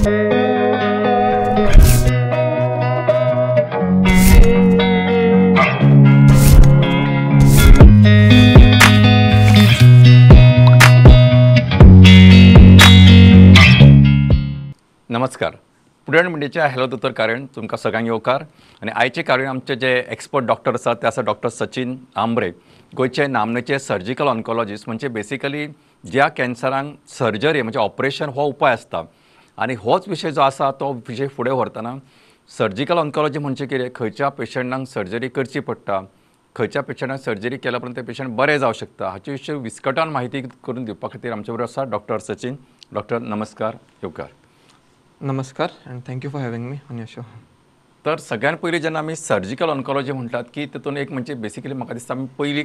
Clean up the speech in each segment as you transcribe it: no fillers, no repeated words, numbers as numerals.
नमस्कार, प्रुडंट मिडियाच्या हॅलो दोतोर कारण तुमकां सगळ्यांक येवकार. आनी आयचे कारण आमचे जे एक्सपर्ट डॉक्टर आसात ते आसा डॉक्टर सचिन आंब्रे, गोंयचे नामनेचे सर्जिकल ऑन्कोलॉजिस्ट. म्हणजे बेसिकली ज्या कॅन्सरांक सर्जरी म्हणजे ऑपरेशन हो उपाय आसता आनी होच विशय जो आसा तो विशय फुडें व्हरतना सर्जिकल ऑन्कोलॉजी म्हणजे कितें, खंयच्या पेशंटांक सर्जरी करची पडटा, खंयच्या पेशंटांक सर्जरी केल्या उपरांत ते पेशंट बरे जावं शकता, हाचे विशीं विस्कटान म्हायती करून दिवपा खातीर आमचे बरोबर आसा डॉक्टर सचिन. डॉक्टर नमस्कार, येवकार. नमस्कार and thank you for having me on your show. तर सगळ्यात पयलीं जेन्ना आमी सर्जिकल ऑन्कोलॉजी म्हणटात की तितून एक म्हणजे बेसिकली म्हाका दिसता आमी पयलीं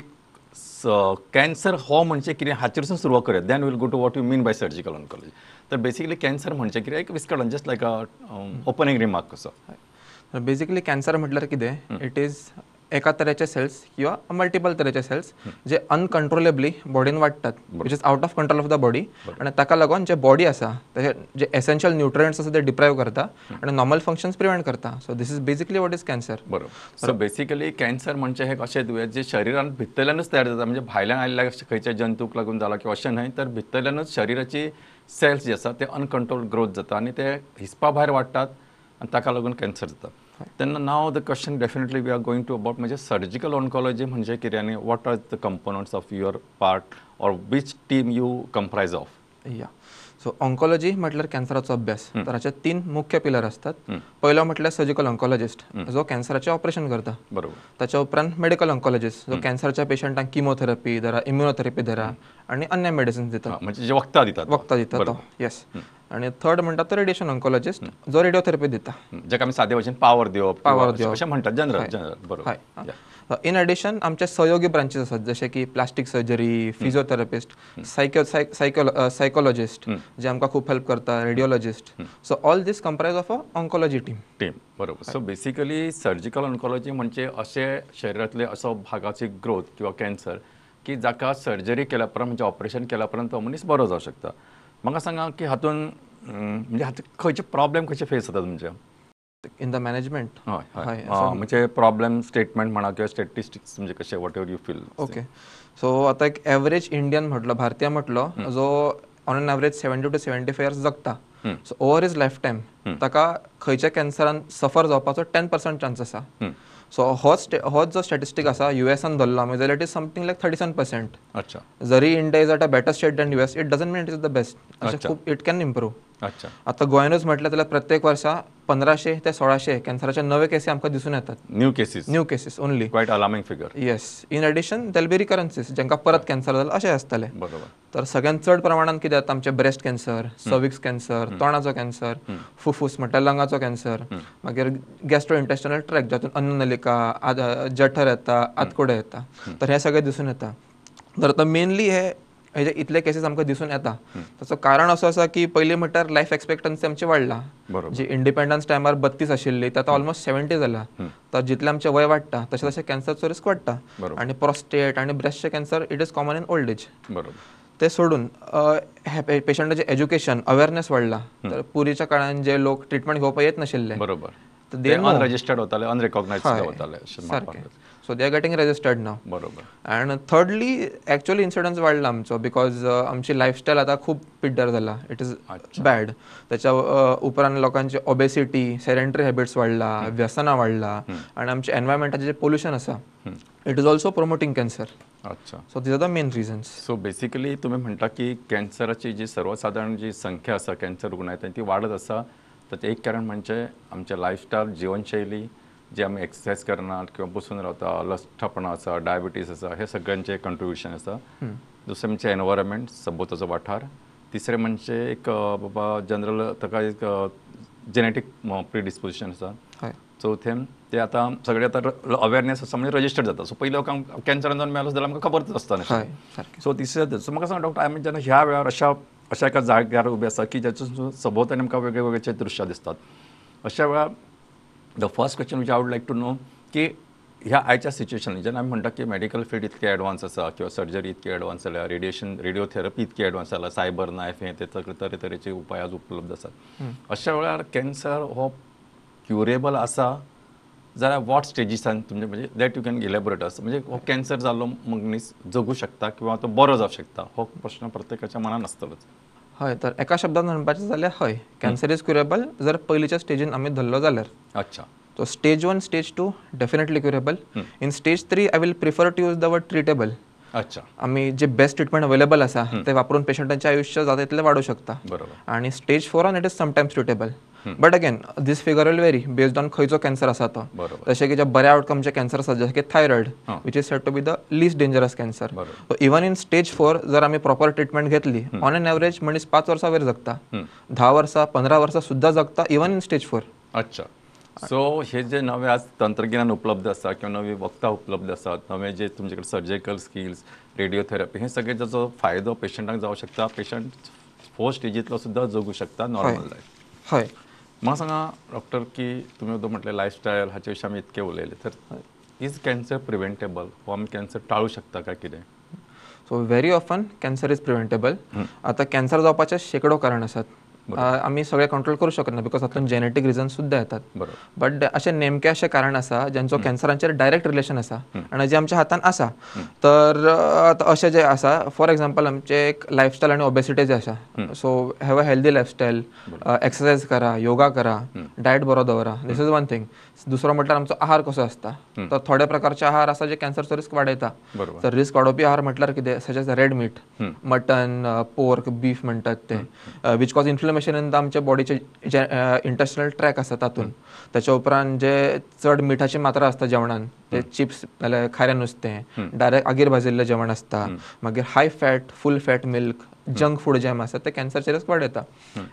कॅन्सर हो म्हणजे कितें हाचेरसून सुरवात करूया, then we'll go to what you mean by surgical oncology. तर बेसिकली कॅन्सर म्हणजे कितें एक विस्कटन, just like a opening remark कसो. बेसिकली कॅन्सर म्हटल्यार कितें, it is एका तरेचे सेल्स किंवा मल्टिपल तरेचे सेल्स जे अनकंट्रोलेबली बॉडीन वाडटात, which is out of control of the body. आनी ताका लागून जे बॉडी आसा ताचे जे एसेन्शियल न्यूट्रियंट्स आसा ते डिप्रायव करता आनी नॉर्मल फंक्शन्स प्रिवेंट करता. So this is basically what is cancer. बरोबर. सो बेसिकली कॅन्सर म्हणजे हे अशें दुयेंस जे शरिरान भितरल्यानूच तयार जाता, म्हणजे भायल्यान आयिल्ल्या खंयच्या जंतूक लागून जाला किंवा अशें न्हय, तर भितरल्यानूच शरिराची सेल्स जे आसा ते अनकंट्रोल ग्रोथ जाता आनी ते हिसपा भायर वाडटात आनी ताका लागून कॅन्सर जाता. तेन्ना now the question definitely we are going to about म्हणजे सर्जिकल ऑन्कोलॉजी म्हणजे कितें आनी what are the components of your part or which team you comprise of. Yeah, so oncology म्हटल्यार कॅन्सराचो अभ्यास. तर हाचे तीन मुख्य पिलर असतात. पयलो म्हटल्यार सर्जिकल ऑन्कोलॉजिस्ट जो कॅन्सराचें ऑपरेशन करता. बरोबर. ताच्या उपरांत मेडिकल ऑन्कोलॉजिस्ट जो कॅन्सरच्या पेशंटांक किमोथेरपी धरा, इम्युनोथेरपी धरा आनी अन्य मेडिसिन्स दिता, म्हणजे जे वखदां दितात, वखदां दिता तो. येस. आनी थर्ड म्हणटा तो रेडिएशन ऑन्कोलॉजिस्ट जो रेडियोथेरपी दिता, जाका आमी सादे भाशेन पावर दिवप, पावर दिवप अशें म्हणटात जनरल जनरल. बरोबर. हय. इन एडिशन आमचे सहयोगी ब्रांचीस आसात जशे की प्लास्टीक सर्जरी, फिजियोथेरपिस्ट, सायकोलॉजिस्ट जे आमकां खूब हेल्प करता, radiologist. So all this comprise of a oncology team. Team. बरोबर. सो बेसिकली सर्जिकल ऑन्कोलॉजी म्हणजे अशे शरिरांतले असो भागाची ग्रोथ किंवा कॅन्सर की जाका सर्जरी केल्या उपरांत म्हणजे ऑपरेशन केल्या उपरांत तो मनीस बरो जावं शकता. म्हाका सांगा की हातून म्हणजे हातून खंयचे प्रॉब्लेम खंयचे फेस जाता तुमचे इन the management? हय हय, म्हणजे प्रॉब्लेम स्टेटमेंट म्हणा किंवा स्टॅटिस्टिक्स म्हणजे कशें, whatever you feel. Okay. So आतां एक एवरेज इंडियन म्हटलो, भारतीय म्हटलो, जो on an average 70 to 75 years जगता, so over his life time ताका खंयच्या कॅन्सरान सफर जावपाचो 10% चान्स आसा. सो होच जो स्टॅटिस्टीक आसा युएसान धरलो आमी जाल्यार it is something like 37%. अच्छा. जरी India is at a better state than US, it doesn't mean it is the best. अशें खूब it can improve. अच्छा. आतां गोंयानूच म्हटलें जाल्यार प्रत्येक वर्सा 1500 ते 1600 कॅन्सराचे नवे केसी आमकां दिसून येतात. New cases, new cases only. Quite alarming figure. Yes. In addition there be recurrences, जांकां परत कॅन्सर जाला अशें आसतलें. बरोबर. तर सगळ्यांत चड प्रमाणान कितें जाता आमचें ब्रेस्ट कॅन्सर, सर्विक्स कॅन्सर, तोंडाचो कॅन्सर, फुफ्फुस म्हटल्यार लंगाचो कॅन्सर, मागीर गॅस्ट्रो इंटेस्टिनल ट्रॅक जातून अन्ननलिका, जठर येता, आतकुडे येता, तर हें सगळें दिसून येता. तर आतां मेनली हे हेजे इतले केसीस आमकां दिसून येता ताचो कारण असो आसा की पयलीं म्हटल्यार लायफ एक्सपेक्टन्सी आमची वाडला. जी इंडिपेंडन्स टायमार 32 आशिल्ली ते आतां ऑलमोस्ट 70 जाला. तर जितलें आमचें वय वाडटा तशें तशें कॅन्सरचो रिस्क वाडटा. आनी प्रोस्टेट आनी ब्रेस्टचे cancer it is common in old age. बरोबर. ते सोडून हे पेशंटाचें एज्युकेशन अवेरनेस वाडला. तर पुर्वीच्या काळान जे लोक ट्रिटमेंट घेवपाक येत नाशिल्ले, बरोबर, ते अनरजिस्टर्ड वताले, अनरेकॉग्नायज्ड वताले, सारकें. So they are getting registered now. बरोबर. अँड थर्डली एक्चुअली इन्सिडन्स वाडला आमचो because आमची लायफस्टायल आतां खूब पिड्ड्यार जाला, it is bad. त्याच्या उपरांत लोकांची ओबेसिटी, सेडेंटरी हॅबिट्स वाडला, व्यसनां वाडला आनी आमचे एनवायरमेंटाचें जें पोल्युशन आसा it is also promoting cancer. अच्छा. So these are the main reasons. So basically तुमी म्हणटा की कॅन्सराची जी सर्वसाधारण जी संख्या आसा कॅन्सर रुग्णाय ती वाडत आसा, ताचें एक कारण म्हणजे आमचें लायफस्टायल, जिवनशैली जे आमी एक्सरसायज करनात किंवा बसून रावता, लठ्ठपणा आसा, डायबिटीज आसा, हे सगळ्यांचें कंट्रिब्युशन आसा. दुसरें म्हणजे एनवायरमेंट, सभोवताचो वाठार. तिसरें म्हणजे एक बाबा जनरल ताका एक जेनेटीक प्रिडिस्पोजिशन आसा. चवथें ते आतां सगळे आतां अवेरनेस आसा म्हणजे रजिस्टर्ड जाता. सो पयलीं लोकांक कॅन्सरान जावन मेलो जाल्यार आमकां खबरच आसता. सो तिसरें, सो म्हाका सांग डॉक्टर, आमी जेन्ना ह्या वेळार अशा अशा एका जाग्यार उबे आसा की जाचो सभोवतानी आमकां वेगळे वेगळेचे दृश्यां दिसतात, अशा वेळार the first question which I would like to know की ह्या आयच्या सिच्युएशन जेन्ना आमी म्हणटा की मेडिकल फिल्ड इतकें एडवान्स आसा किंवा सर्जरी इतकी एडवान्स जाल्या, रेडिएशन रेडिओथेरपी इतकी एडवान्स जाला, सायबर नायफ हे ते सगळे तरेतरेचे उपाय आज उपलब्ध आसात, अशा वेळार कॅन्सर हो क्युरेबल आसा जाल्यार what स्टेजीसान तुमचे म्हणजे that you can elaborate आसा, म्हणजे हो कॅन्सर जाल्लो मनीस जगू शकता किंवा तो बरो जावंक शकता, हो प्रश्न प्रत्येकाच्या मनान आसतलोच. हय, तर एका शब्दान म्हणपाचें जाल्यार हय, कॅन्सर is curable जर पयलींच्या स्टेजीन आमी धरलो जाल्यार. अच्छा. So stage 1, stage 2 definitely curable. In stage 3 I will prefer to use the word treatable. अच्छा. आमी जे बेस्ट ट्रिटमेंट अवेलेबल आसा ते वापरून पेशंटांचें आयुश्य जाता तितलें वाडोवंक शकता. बरोबर. आनी stage 4 on it is sometimes treatable. But again this figure will vary based on खंयचो कॅन्सर आसा तो. जशें की जे बऱ्या आउटकमचे कॅन्सर आसा जशें की thyroid, which is said to be the least dangerous cancer. So even in stage 4 जर आमी प्रॉपर ट्रिटमेंट घेतली ऑन एन एवरेज मनीस 5 वर्सां वयर जगता, 10 वर्सां 15 वर्सां सुद्दां जगता इवन इन स्टेज 4. अच्छा. सो हे जे नवे आज तंत्रगिन्यान उपलब्ध आसा किंवा नवी वखदां उपलब्ध आसात, नवे जे तुमचे कडेन सर्जिकल स्किल्स, रेडिओथेरपी, हे सगळे जाचो फायदो पेशंटाक जावंक शकता, पेशंट 4 स्टेजींतलो सुद्दां जगू शकता नॉर्मल लायफ. हय. म्हाका सांगा डॉक्टर की तुमी जो म्हटलें लायफस्टायल हाचे विशीं आमी इतकें उलयले, तर is cancer preventable, हो आमी कॅन्सर टाळू शकता काय कितें? So very often cancer is preventable. आतां कॅन्सर जावपाचे शेंकडो कारण आसात, आमी सगळे कंट्रोल करू शकना because तातूंत जेनेटीक रिजन सुद्दां येतात. बट अशें नेमकें अशें कारण आसा ज्यांचो कॅन्सरांचेर डायरेक्ट रिलेशन आसा आनी जे आमच्या हातान आसा. तर आतां अशें जें आसा, फॉर एग्जाम्पल आमचें एक लायफस्टायल आनी ओबेसिटी जे आसा, so have a healthy lifestyle, exercise करा, योगा करा, डायट बरो दवरा, this is one thing. दुसरो म्हटल्यार आमचो आहार कसो आसता, तर थोडे प्रकारचे आहार आसा जे कॅन्सरचो रिस्क वाडयता. तर रिस्क वाडोवपी आहार म्हटल्यार कितें, such as red meat, mutton, pork, beef म्हणटात ते, which cause inflammation in आमच्या बॉडीचे जे इंटेस्टिनल ट्रॅक आसा तातूंत. ताच्या उपरांत जे चड मिठाची मात्रा आसता जेवणान, ते चिप्स नाल्यार खारें नुस्तें, डायरेक्ट आगीर भाजिल्लें जेवण आसता, मागीर high fat, full fat milk, junk food जें आसा ते कॅन्सरचे रिस्क वाडयता.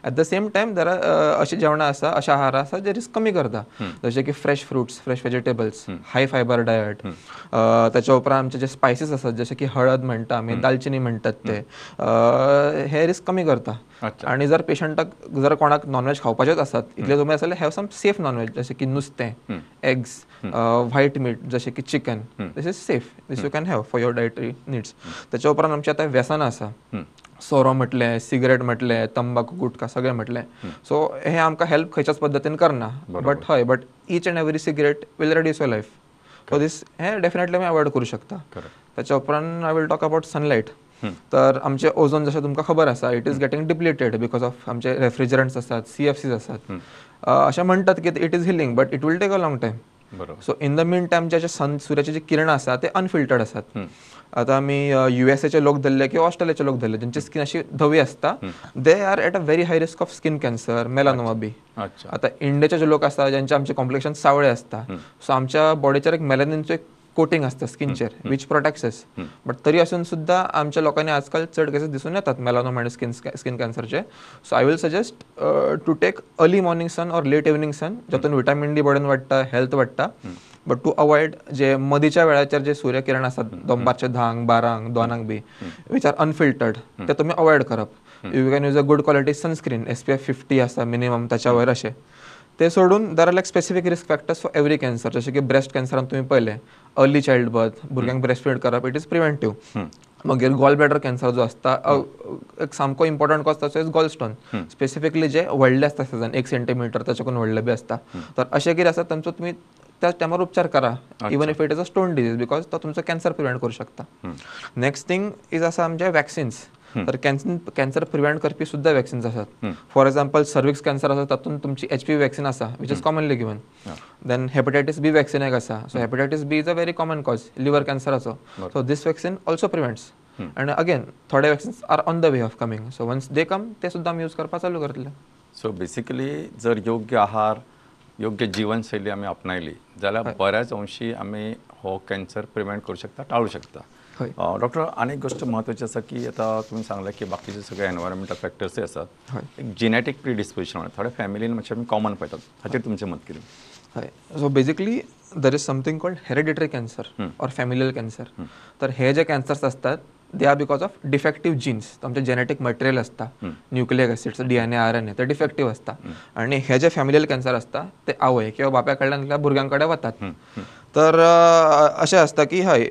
एट the same time जरा अशीं जेवणां आसा, अशे आहार आसा जे रिस्क कमी करता, जशे की fresh fruits, fresh vegetables, high fibre diet. ताच्या उपरांत आमचे जे स्पायसीस आसात जशे की हळद म्हणटा आमी, दालचिनी म्हणटात ते, हे रिस्क कमी करता. आनी जर पेशंटाक जर कोणाक नॉनव्हेज खावपाचेच आसात इतले तुमी आसा जाल्यार have some safe non veg, जशें की नुस्तें, एग्स, व्हायट मीट जशें की chicken, this is safe, this you can have for your dietary needs. ताच्या उपरांत आमची आतां व्यसनां आसा, सोरो म्हटलें, सिगरेट म्हटलें, तंबाकू, गुटखा सगळें म्हटलें. सो हे आमकां हेल्प खंयच्याच पद्दतीन करना, बट हय, but each and every cigarette will reduce your life. So this hey definitely आमी अवॉयड करूं शकता. ताच्या उपरांत I will talk about sunlight. तर आमचे ओझोन जशें तुमकां खबर आसा, it is getting depleted because of आमचे रेफ्रिजरंट्स आसात, CFCs आसात. अशें म्हणटात की it is healing, but it will take a long time. So in the mean time जे सन, सुर्याचे जे किरणां आसा ते अनफिल्टर्ड आसात. आतां आमी USA लोक धरले किंवा ऑस्ट्रेलियाचे लोक धरले, ज्यांची स्कीन अशी धवी आसता, they are at a very high risk of skin cancer, melanoma बी. आतां इंडियाचे जे लोक आसा ज्यांचे आमचे कॉम्प्लेक्शन सावळे आसता, सो आमच्या बॉडीचेर एक मेलॅनिनचो एक कोटिंग आसता स्किनचेर, which protects us. But तरी आसून सुद्दां आमच्या लोकांनी आजकाल चड केसीस दिसून येतात मेलानोमा आनी skin कॅन्सरचे. So I will suggest to take early morning sun or late evening sun, जातून विटामीन डी बॉडीन वाडटा, हेल्थ वाडटा. बट टू अवॉयड जे मदीच्या वेळाचेर जे सूर्यकिरण आसात दनपारचे 10, 12, 2 बी, which are unfiltered, ते तुमी अवॉयड करप. You can use a good quality sunscreen, SPF 50 आसा मिनिमम, ताच्या वयर अशें. ते सोडून there are like specific risk factors for every cancer, जशें की ब्रेस्ट कॅन्सरान तुमी पळयलें अर्ली चायल्ड बर्थ, भुरग्यांक ब्रेस्ट फीड करप, it is preventive. मागीर गॉल ब्लॅडर कॅन्सर जो आसता, एक सामको इम्पॉर्टंट कॉज ताचो is gall stone, specifically जे व्हडले आसता सायजान 1 सेंटीमिटर ताच्याकून व्हडले बी आसता. तर अशें कितें आसा तांचो तुमी त्या टायमार उपचार करा, even if it is a stone disease, because तो तुमचो कॅन्सर प्रिवेंट करूं शकता. नेक्स्ट थिंग is आसा आमचे वॅक्सिन्स. तर कॅन्सर प्रिवेंट करपी सुद्दां वॅक्सिन्स आसात. फॉर एग्जाम्पल सर्विक्स कॅन्सर आसा तातूंत तुमची HPV vaccine आसा, which is commonly given. Then hepatitis B vaccine एक आसा. So hepatitis B is a very common cause liver कॅन्सराचो. So this vaccine also prevents. आनी अगेन थोडे vaccines are on the way of coming, so once they come ते सुद्दां आमी use करपाक चालू करतले. सो बेसिकली जर योग्य आहार, योग्य जीवनशैली आमी आपणायली जाल्यार बऱ्याच अंशी आमी हो कॅन्सर प्रिवेंट करूं शकता, टाळू शकता. डॉक्टर, आनी एक गोष्ट म्हत्वाची आसा की आतां तुमी सांगलें की बाकीचे सगळे एनवायरमेंटल फॅक्टर्सय आसात, एक जेनेटीक प्रिडिस्पोजिशन म्हणटा थोड्या फॅमिलीन मातशें आमी कॉमन पळयतात, हाचेर तुमचें मत कितें? हय, so basically there is something called hereditary cancer or familial cancer. तर हे जे कॅन्सर्स असतात they are because of defective genes. आमचे जेनेटिक मटेरियल असता, न्यूक्लिक एसिड्स, DNA, RNA ते डिफेक्टिव्ह असता आणि हे जे फॅमिलियल कॅन्सर असता ते आवय किंवा बाप्या कडल्यान भुरग्यांकडे वतात. तर अशें आसता की हय,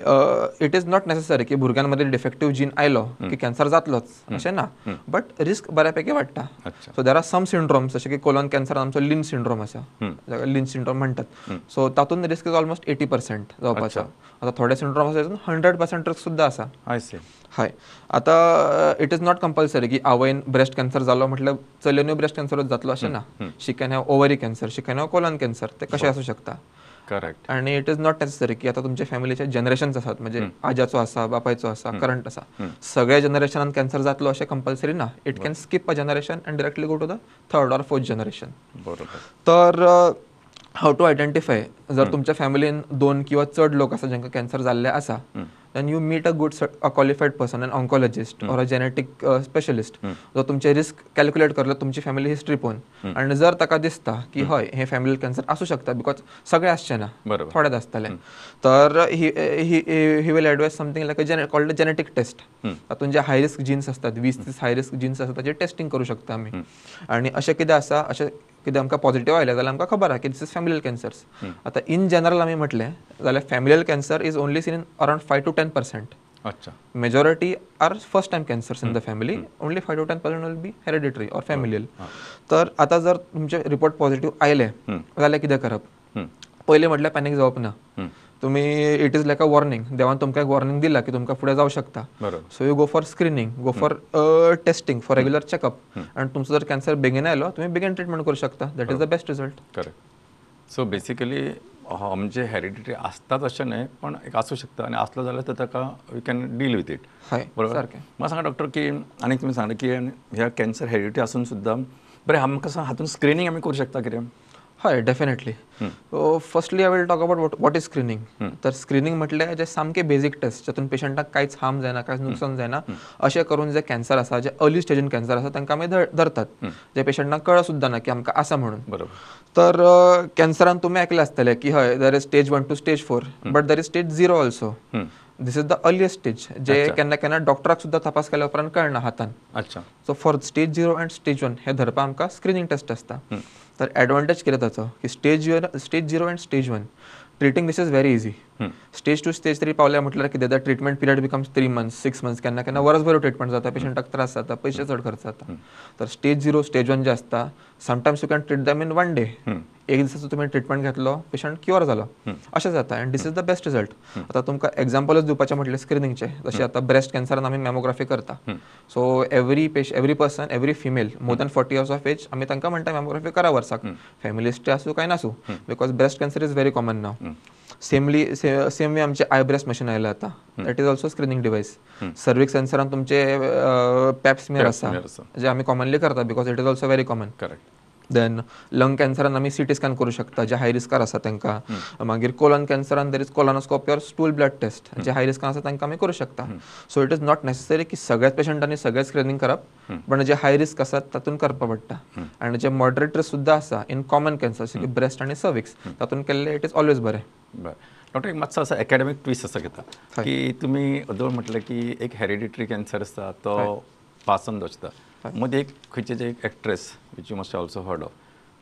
it is not necessary की भुरग्यांमध्ये डिफेक्टिव्ह जीन आयलो की कॅन्सर जातलोच अशें ना, बट रिस्क बऱ्यापैकी वाडटा. So there are some syndromes जशें की कोलन कॅन्सर आमचो लिन सिंड्रोम आसा, जाका लिन सिंड्रोम म्हणटात. सो तातूंत रिस्क is almost 80% जावपाचो. आतां थोडे सिंड्रोम आसा तातूंत 100% रिस्क सुद्दां आसा. हय, आतां it is not compulsory की आवयन ब्रेस्ट कॅन्सर जालो म्हटल्यार चलयेनूय ब्रेस्ट कॅन्सरूच जातलो अशें ना. She can have ovary cancer, she can have colon cancer, ते कशें आसूं शकता. करेक्ट. आणि it is not necessary की आतां तुमच्या फॅमिलीचे जनरेशन्स आसात, म्हणजे आज्याचो आसा, बापायचो आसा, करंट आसा, सगळ्या जनरेशनान कॅन्सर जातलो अशें कंपल्सरी ना. It can skip a generation and directly go to the third or fourth generation. बरोबर. तर how to identify, जर तुमच्या फॅमिलीन 2 किंवा चड लोक आसा जांकां कॅन्सर जाल्ले आसा, then you meet a good a qualified person, an oncologist or a genetic specialist, जो तुमचे रिस्क कॅल्क्युलेट करलो तुमची फॅमिली हिस्ट्री पळोवन, आनी जर ताका दिसता की हय हे फॅमिली कॅन्सर आसूं शकता, because सगळे आसचे ना, थोडेच आसतले, तर he will advise something like a called genetic test. तातूंत जे हाय रिस्क जिन्स असतात, 20-30 हाय रिस्क जिन्स आसतात, ताचे टेस्टिंग करूं शकता आमी. आनी अशें कितें आसा, अशें कितें आमकां पॉझिटिव्ह आयलें जाल्यार आमकां खबर आसा की this is familial cancers. आतां इन जनरल आमी म्हटलें जाल्यार familial cancer is only seen in around 5 to 10%. अच्छा. Majority are first time cancers in the family, only 5 to 10% will be hereditary or familial. तर आतां जर तुमचे रिपोर्ट पॉझिटिव्ह आयले जाल्यार कितें करप? पयलें म्हटल्यार पॅनीक जावप ना. तुमी it is like a warning, देवान तुमकां एक वॉर्निंग दिला की तुमकां फुडें जावं शकता. So you go for screening, go for testing, for regular checkup, आनी तुमचो जर कॅन्सर बेगीन आयलो तुमी बेगीन ट्रिटमेंट करूं शकता. That is the best result. Correct. So basically म्हणजे हेरिडिटरी आसताच अशें न्हय, पण एक आसूं शकता, आनी आसलो जाल्यार तर ताका we can deal with it. हय, बरोबर. सारकें. म्हाका सांगा डॉक्टर की आनी तुमी सांगलें की ह्या कॅन्सर हेरिडिटी आसून सुद्दां बरें आमकां हातून स्क्रिनींग आमी करूं शकता कितें? हय, definitely. So firstly I will talk about what is screening. तर स्क्रिनींग म्हटल्यार जे सामके बेजीक टेस्ट जातून पेशंटाक कांयच हार्म जायना, कांयच नुकसान जायना, अशें करून जे कॅन्सर आसा, जे अर्ली स्टेजीन कॅन्सर आसा तांकां आमी धरतात, जे पेशंटाक कळ सुद्दां ना की आमकां आसा म्हणून. बरोबर. तर कॅन्सरान तुमी आयकलें आसतलें की हय there is stage 1 to stage 4, but there is stage 0 also. This is the earliest stage, जे केन्ना केन्ना डॉक्टराक सुद्दां तपास केल्या उपरांत कळना हातान. अच्छा. So for stage 0 and stage 1 हे धरपाक आमकां स्क्रिनींग टेस्ट आसता. तर एडवांटेज कितें ताचो की stage 0 and stage 1 treating this is very easy. Stage 2 stage 3 पावल्या म्हटल्यार कितें जाता, treatment period becomes 3 months, 6 months, केन्ना केन्ना वर्सभर ट्रिटमेंट जाता, पेशंटाक त्रास जाता, पयशे चड खर्च जाता. तर स्टेज 0 स्टेज 1 जे आसता sometimes you can treat them in 1 day. एक दिसाचो तुमी ट्रिटमेंट घेतलो, पेशंट क्युअर जालो, अशें जाता. And this is the best result. आतां तुमकां एग्जाम्पलच दिवपाचें म्हटलें स्क्रिनींगचें, जशें आतां ब्रेस्ट कॅन्सरान आमी मॅमोग्राफी करता. So every person, every female more than 40 years of age आमी तांकां म्हणटा मॅमोग्राफी करा वर्साक, फॅमिली हिस्ट्री आसूं काय नासूं, because breast cancer is very common now. Same way आमचे आय ब्रेस्ट मशीन आयलां आतां, that is also screening device. Cervix कॅन्सरान तुमचे पॅप स्मियर आसा, जे आमी कॉमनली करता because it is also very common. Correct. Then lung कॅन्सरान आमी सी टी स्कॅन करूं शकता जे हाय रिस्कार आसा तांकां. मागीर कोलन कॅन्सरान there is colonoscopy or stool blood test, जे हाय रिस्कार आसा तांकां आमी करूं शकता. So it is not necessary की सगळ्याच पेशंटांनी सगळें स्क्रिनींग करप, पण जे हाय रिस्क आसात तातूंत करपा पडटा. आनी जे मॉडरेट रिस्क सुद्दां आसा इन कॉमन कॅन्सर जशें की ब्रेस्ट आनी सर्विक्स, तातूंत केल्लें it is always बरें. बरें डॉक्टर, एक मातसो असो एकेडमीक ट्विस्ट असो घेता की तुमी अदोळ म्हटलें की एक हेरिडिटरी कॅन्सर आसता तो पास ऑन जाता. मदीं एक खंयचे जे एक actress which you must also heard of,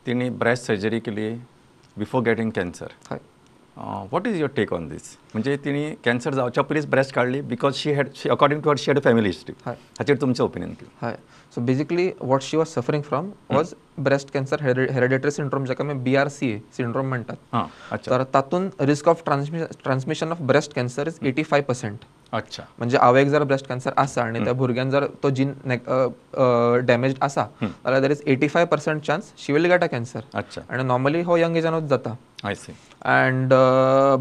तिणी ब्रेस्ट सर्जरी केली before getting cancer. What is your take on this? म्हणजे तिणी कॅन्सर जावच्या पयलींच ब्रेस्ट काडली because she had, according to her she had a family history. हाचेर तुमचें opinion कितें? हय, so basically what she was suffering from was breast cancer hereditary syndrome, जाका आमी BRCA syndrome म्हणटात. तर तातूंत risk of transmission of breast cancer is 85%. अच्छा. म्हणजे आवयक जर ब्रेस्ट कॅन्सर आसा आनी त्या भुरग्यान जर तो जीन डॅमेज आसा जाल्यार there is 85% chance she will get a cancer. अच्छा. आनी नॉर्मली हो यंग एजानूच जाता. I see. And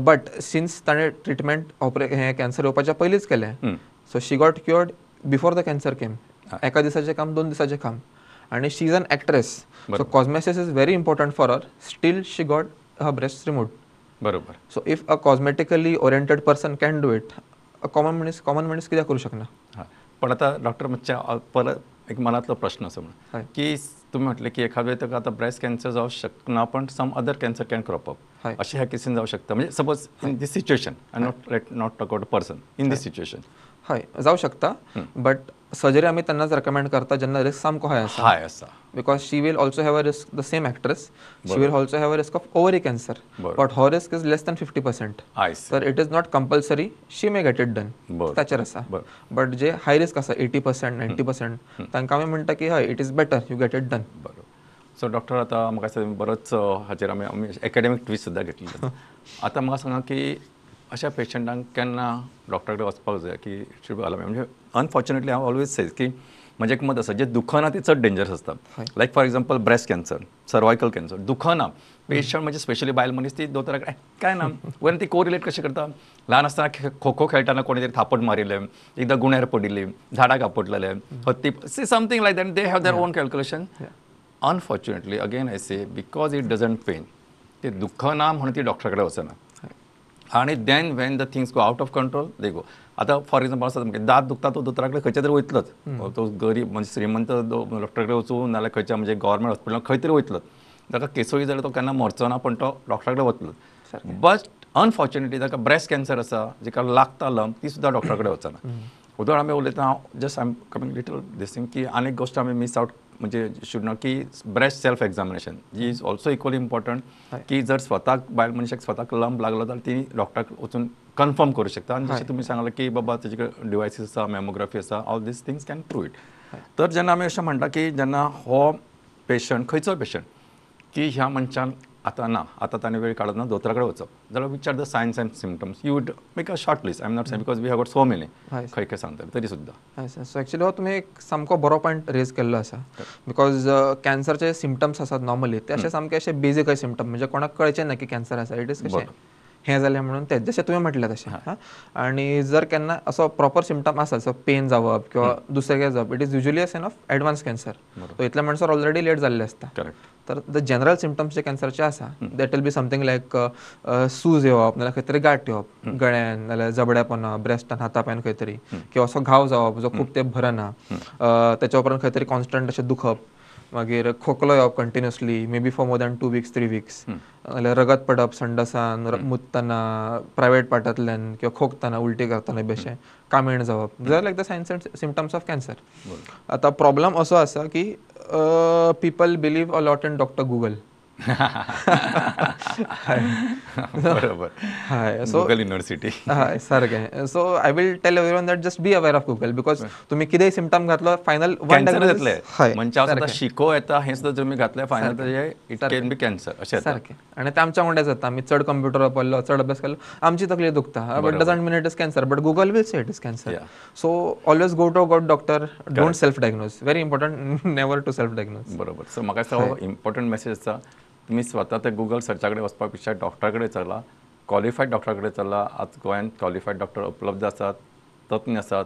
but since ताणें ट्रिटमेंट हें कॅन्सर येवपाच्या पयलींच केलें, so she got cured before the cancer came. एका दिसाचें काम, 2 दिसाचें काम. आनी she is an actress, so cosmesis is very important for her. Still she got her breast removed. बरोबर. So if a cosmetically oriented person can do it, a common मनीस कित्याक करूं शकना? पण आतां डॉक्टर मातशें परत एक मनांतलो प्रश्न असो म्हणून की तुमी म्हटलें की एखाद वेळ ताका आतां ब्रेस्ट कॅन्सर जावं शकना, पण some other cancer can crop up, अशें ह्या केसीन जावं शकता. म्हणजे suppose in this situation, I not let not talk about person, in this situation हय जावं शकता, बट सर्जरी आमी तेन्नाच रेकमेंड करता जेन्ना रिस्क सामको हाय आसा. हाय आसा. Because she will also have a risk, the same actress, she will also have a risk of ovary cancer. But her risk is less than 50%. तर it is not compulsory, she may get it done. ताचेर आसा. But J high risk आसा 80%, 90% तांकां आमी म्हणटा की हय, it is better you get it done. बरोबर. सो डॉक्टर, आतां म्हाका दिसता बरोच हाचेर आमी आमी एकेडमीक ट्विस्ट सुद्दां घेतली. आतां म्हाका सांगा की अशा पेशंटांक केन्ना डॉक्टरा कडेन वचपाक जाय की should be म्हणजे अनफॉर्च्युनेटली हांव ऑलवेज सेज की म्हजें एक मत आसा, जे दुखना ते चड डेंजरस आसता. Like for example breast cancer, cervical cancer दुखना पेशंट म्हणजे स्पेशली बायल मनीस ती दोतोरा कडेन काय ना वयल्यान ती कोरिलेट कशें करता, ल्हान आसतना खो खो खेळटना कोणी तरी थापट मारिल्लें, एकदां गुण्यार पडिल्ली, झाडाक आपटलेलें, हत्ती, see something like that, they have their own calculation. Unfortunately again I say because it doesn't pain, ते दुखना म्हणून ती डॉक्टरा कडेन वचना. आनी then when the things go out of control they go. आतां फॉर एग्जाम्पल आसा तुमकां दांत दुखता, तो दोतोरा कडेन खंयच्या तरी वयतलोच, तो गरीब म्हणजे श्रीमंत डॉक्टरा कडेन वचूं नाल्यार खंयच्या म्हणजे गव्हर्मेंट हॉस्पिटलान खंय तरी वयतलोच. ताका केसोय जाल्यार तो केन्ना मरचो ना, पण तो डॉक्टरा कडेन वतलोच. बट अनफॉर्च्युनेटली ताका ब्रेस्ट कॅन्सर आसा, जेका लागता लंप, ती सुद्दां डॉक्टरा कडेन वचना. उदाहरण आमी उलयतना हांव just I am coming little this thing की आनी एक गोश्ट आमी मिस आवट म्हणजे should not की breast self examination ji is also equally important. की जर स्वताक बायल मनशाक स्वताक लंप लागलो जाल्यार ती डॉक्टराक वचून कन्फर्म करूं शकता. आनी जशें तुमी सांगलां की बाबा तेजे कडेन डिवायसीस आसा, मॅमोग्राफी आसा, all these things can prove it. तर जेन्ना आमी अशें म्हणटा की जेन्ना हो पेशंट खंयचोय पेशंट की ह्या मनशान आतां ना, आतां ताणें वेळ काडत ना दोतोरा कडेन वचप जाल्यार which are the signs and symptoms you would make a short list. I am not saying because we have got so many, खंय खंय सांगतले तरी सुद्दां. हय सर, सो एक्चुअली हो तुमी एक सामको बरो पॉयंट रेज केल्लो आसा. Because कॅन्सरचे सिमटम्स आसात नॉर्मली ते अशे सामके अशे बेजीक सिमटम, म्हणजे कोणाक कळचें ना की कॅन्सर आसा, it is कशें हें जालें म्हणून तें जशें तुवें म्हटलें तशें. आनी जर केन्ना असो प्रॉपर सिमटम आसा, सो पेन जावप किंवा दुसरें कितें जावप, it is usually a sign of advance cancer. So इतले म्हणसर ऑलरेडी लेट जाल्लें आसता. तर the general symptoms जे कॅन्सरचे आसा that will be something like सूज येवप, नाल्यार खंय तरी गांठ येवप गळ्यान, नाल्यार जबड्या पोना, ब्रेस्टान, हाता पांयान खंय तरी, किंवा असो घाव जावप जो खूब तेंप भरना, तेच्या उपरांत खंय तरी कॉन्स्टंट अशें दुखप, मागीर खोकलो येवप continuously maybe for more than 2 weeks 3 weeks, नाल्यार रगत पडप संडासान, मुततना, प्रायवेट पार्टांतल्यान, किंवा खोकतना, उलटी करतना बी अशें कामेण जावप. These are like the signs and symptoms of cancer. आतां प्रॉब्लम असो आसा की people believe a lot in doctor Google. बरोबर. हय, सो गुगल युनिव्हर्सिटी. हय सारकें. So I will tell everyone that just be aware of Google, because तुमी कितेंय सिमटम घातलो फायनल वन जातलें. म्हणजे हांव सुद्दां शिको येता हें सुद्दां तुमी घातलें final it can be cancer अशें सारकें. आनी तें आमच्या वांगडा जाता, आमी चड कंप्युटर वापरलो, चड अभ्यास केलो, आमची तकली दुखता, but doesn't mean it is cancer, but Google will say it is cancer. So always go to good doctor, don't self diagnose, very important, never to self diagnose. बरोबर. सो म्हाका दिसता हो इम्पॉर्टंट मेसेज आसा, तुमी स्वता ते Google सर्चा कडेन वचपा पेक्षा डॉक्टरा कडेन चला, क्वॉलिफायड डॉक्टरा कडेन चला. आज गोंयांत क्वॉलिफायड डॉक्टर उपलब्ध आसात, तज्ञ आसात,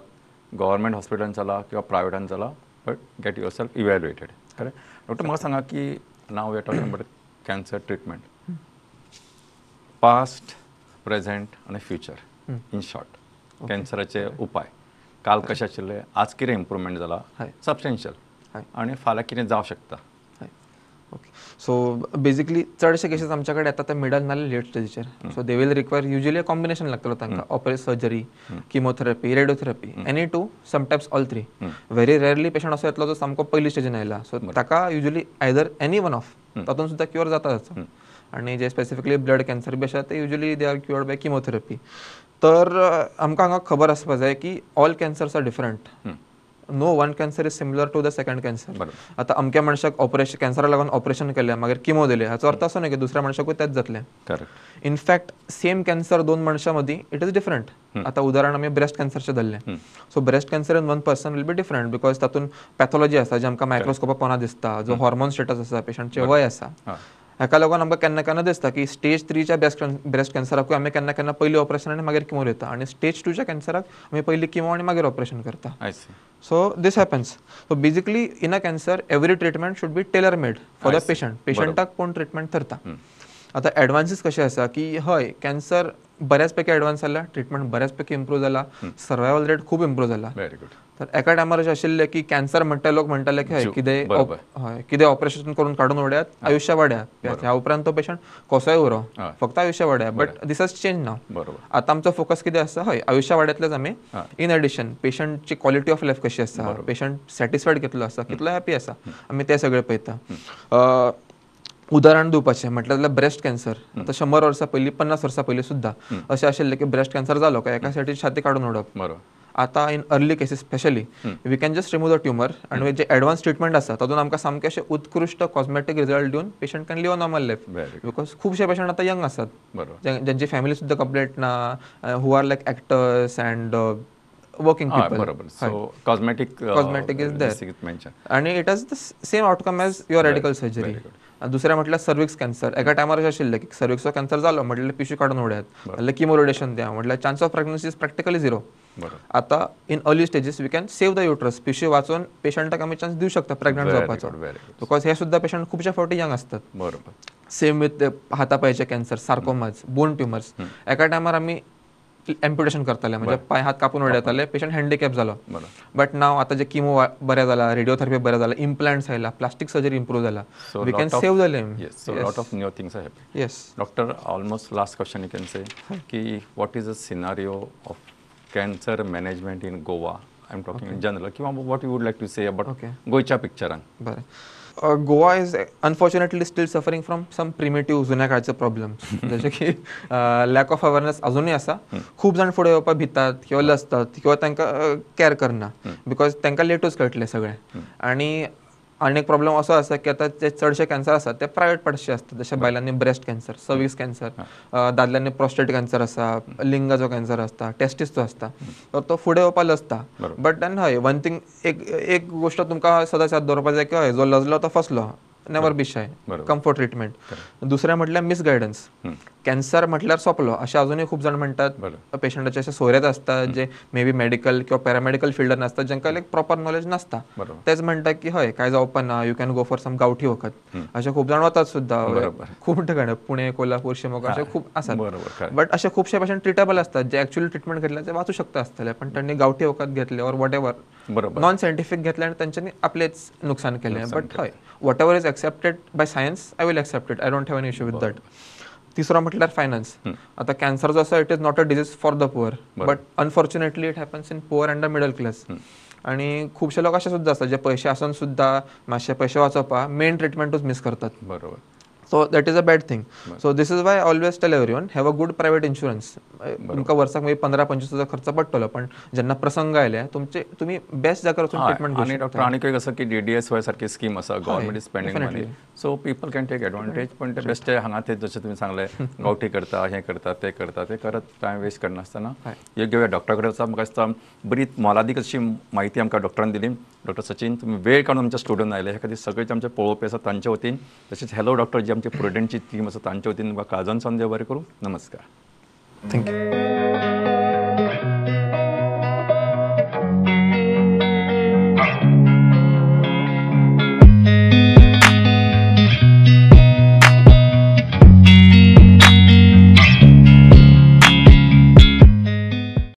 गव्हर्मेंट हॉस्पिटलान चला किंवा प्रायवेटान चला, but get yourself evaluated. Correct. Doctor म्हाका सांगा की now we are talking about cancer treatment, past, present आनी फ्युचर. इन शॉर्ट कॅन्सराचे उपाय काल कशे आशिल्ले, आज कितें इम्प्रुवमेंट जाला सबस्टेन्शियल, आनी फाल्यां कितें जावं शकता. ओके, सो बेजिकली चडशे केसीस आमच्या कडेन येता ते मिडल नाल्यार late स्टेजीचेर. So they will require usually combination लागतलो तांकां, operation, surgery, chemotherapy, radiotherapy, any two, sometimes all three. Very rarely patient असो येतलो जो सामको पयली स्टेजीन आयला, सो ताका usually either any one of तातूंत सुद्दां क्युअर जाता ताचो. आनी जे स्पेसिफिकली ब्लड कॅन्सर बी आसा ते usually they are cured by chemotherapy. तर आमकां हांगा खबर आसपा जाय की all cancers are different, no one cancer is similar to the second cancer. आतां अमक्या मनशाक ऑपरेशन कॅन्सरा लागून ऑपरेशन केलें, मागीर किमो दिलें, हाचो अर्थ असो न्हय की दुसऱ्या मनशाकूय तेंच जातलें. Correct. In fact same cancer दोन मनशां मदीं it is different. आतां उदाहरण आमी ब्रेस्ट कॅन्सरचें धरलें, so breast cancer in one person will be different because तातूंत पॅथॉलॉजी आसा जी आमकां मायक्रोस्कोपा पोना दिसता, जो हॉर्मोन स्टेटस आसा, पेशंटचें वय आसा, हाका लागून आमकां केन्ना केन्ना दिसता की स्टेज 3च्या ब्रेस्ट कॅन्सराकूय आमी केन्ना केन्ना पयलीं ऑपरेशन आनी मागीर किमो दिता, आनी स्टेज 2च्या कॅन्सराक आमी पयलीं किमो आनी मागीर ऑपरेशन करता. So this happens. So basically in a cancer every treatment should be tailor made for the patient. पेशंटाक कोण ट्रिटमेंट थरता. आतां एडवान्सीस कशें आसा की हय कॅन्सर बऱ्याच पैकी एडवान्स जाला, ट्रिटमेंट बऱ्याच पैकी इम्प्रूव जाला, सर्वायवल रेट खूब इम्प्रूव जाला. Very good. तर एका टायमार अशें आशिल्लें की कॅन्सर म्हणटा लोक म्हणटाले की हय कितें हय कितें ऑपरेशन करून काडून उडयात, आयुश्य वाड्या, ह्या उपरांत तो पेशंट कसोय उरो, फक्त आयुश्य वाड्या. But this has change now. आतां आमचो फोकस कितें आसा, हय आयुश्य वाड्यांतलेच आमी इन एडिशन पेशंटची क्वॉलिटी ऑफ लायफ कशी आसा, पेशंट सॅटिस्फायड कितलो आसा, कितलो हॅपी आसा, आमी तें सगळें पळयता. उदाहरण दिवपाचें म्हटल्यार जाल्यार ब्रेस्ट कॅन्सर आतां 100 वर्सां पयलीं 50 वर्सां पयलीं सुद्दां अशें आशिल्लें की ब्रेस्ट कॅन्सर जालो काय एका सायडीन छाती काडून उडोवप. आतां in early cases specially we can just remove the tumour आनी जे एडवान्स ट्रिटमेंट आसा तातूंत आमकां सामकें अशें उत्कृश्ट कॉस्मेटीक रिजल्ट दिवन patient can live a normal life. Because खुबशे पेशंट आतां यंग आसात, ज्यांची फॅमिली सुद्दां कंप्लीट ना, who are like actors and working people. बरोबर. So cosmetic cosmetic is there आनी it has the same outcome as your radical surgery. दुसरें म्हटल्यार सर्विक्स कॅन्सर एका टायमार अशें आशिल्लें की सर्विक्सचो कॅन्सर जालो म्हटल्यार पिशवी काडून उडयात, नाल्यार किमो रेडिएशन द्या, म्हटल्यार chance of pregnancy is practically zero. आतां in early stages we can save the uterus, पिशवी वाचोवन पेशंटाक आमी चान्स दिवं शकता प्रेग्नंट जावपाचो, because हे सुद्दां पेशंट खुबशे फावटी यंग आसतात. बरोबर. सेम विथ हाता पांयचे कॅन्सर, सार्कोमाज, बोन ट्युमर्स, एका टायमार आमी एम्प्युटेशन करताले, म्हणजे पांय हात कापून उडयताले, पेशंट हँडिकॅप जालो. बट नाव आतां जे किमो बरें जाला, रेडियोथेरपी बरें जाला, इम्प्लांट्स आयला, प्लास्टीक सर्जरी इम्प्रूव जाला, we can save the limb. Yes, so lot of new things are happening. Yes doctor, almost last question you can say की what is the scenario of cancer management in Goa? I am talking in general किंवा what you would like to say about गोंयच्या पिक्चरान. बरें, Goa is unfortunately still suffering from some primitive जुन्या काळचे problems, जशे की lack of awareness अजुनूय आसा. खूब जाण फुडें येवपाक भितात किंवा लजतात किंवा तांकां कॅर करना, because तांकां लेटूच कळटलें सगळें. आनी आनी एक प्रॉब्लम असो आसा की आतां जे चडशे कॅन्सर आसात ते प्रायवेट पार्ट्सचे आसतात, जशे बायलांनी ब्रेस्ट कॅन्सर, सर्विक्स कॅन्सर, दादल्यांनी प्रोस्टेट कॅन्सर आसा, लिंगाचो कॅन्सर आसता, टेस्टिसचो आसता, तर तो फुडें येवपाक लजता. बट then हय वन थिंग एक एक गोश्ट तुमकां सदांच याद दवरपाक जाय की हय जो लजलो तो फसलो, never be shy, come for treatment. दुसरें म्हटल्यार मिसगायडन्स, कॅन्सर म्हटल्यार सोंपलो अशें अजुनूय खूब जाण म्हणटात. पेशंटाचे अशे सोयरेच आसतात जे मे बी मेडिकल किंवा पॅरामेडिकल फिल्डान आसतात, जांकां लायक प्रॉपर नॉलेज नासता, तेच म्हणटात की हय काय जावपा ना, you can go for some गांवठी वखद. अशे खूब जाण वतात सुद्दां खूब ठिकाणी, पुणे, कोल्हापूर, शिमोगा अशे खूब आसात. बट अशे खुबशे पेशंट ट्रिटेबल आसतात जे एक्चुअली ट्रिटमेंट घेतल्यार ते वाचू शकता आसतले, पण तांणी गांवठी वखद घेतले or what ever non scientific घेतले आनी तांच्यांनी आपलेच नुकसान केलें. बट हय whatever is accepted by science I will accept it, I don't have an issue with that. तिसरो म्हटल्यार फायनान्स. आतां कॅन्सर जो आसा it is not a disease for the poor, but unfortunately it happens in poor and the middle class. आनी खुबशे लोक अशे सुद्दां आसतात जे पयशे आसून सुद्दां मातशे पयशे वाचोवपाक मेन ट्रिटमेंटूच मीस करतात. बरोबर. So that is a bad thing. So this is why I always tell everyone, have a good private insurance. तुमकां वर्साक मागीर 15-25 हजार खर्च पडटलो, पण जेन्ना प्रसंग आयले तुमचे तुमी बेस्ट जाग्यार वचून ट्रिटमेंट घेवंक शकता. आनी डॉक्टर आनीक एक आसा की DDSY सारकी स्कीम आसा, government is spending money, so people can take advantage. पण ते बेस्ट हांगा ते जशें तुमी सांगलें गांवठी करता, हें करता, तें करता, तें करत टायम वेस्ट करनासतना योग्य वेळ डॉक्टरा कडेन वचप. म्हाका दिसता बरी मोलादीक अशी म्हायती आमकां डॉक्टरान दिली. डॉक्टर सचिन, तुमी वेळ काडून आमच्या स्टुडियोन आयले ह्या खातीर सगळे आमचे पळोवपी आसा तांचे वतीन, तशेंच हॅलो डॉक्टर जी आमची प्रुडंटची टीम आसा तांचे वतीन तुमकां काळजान सावन देव बरें करूं. नमस्कार. Thank you.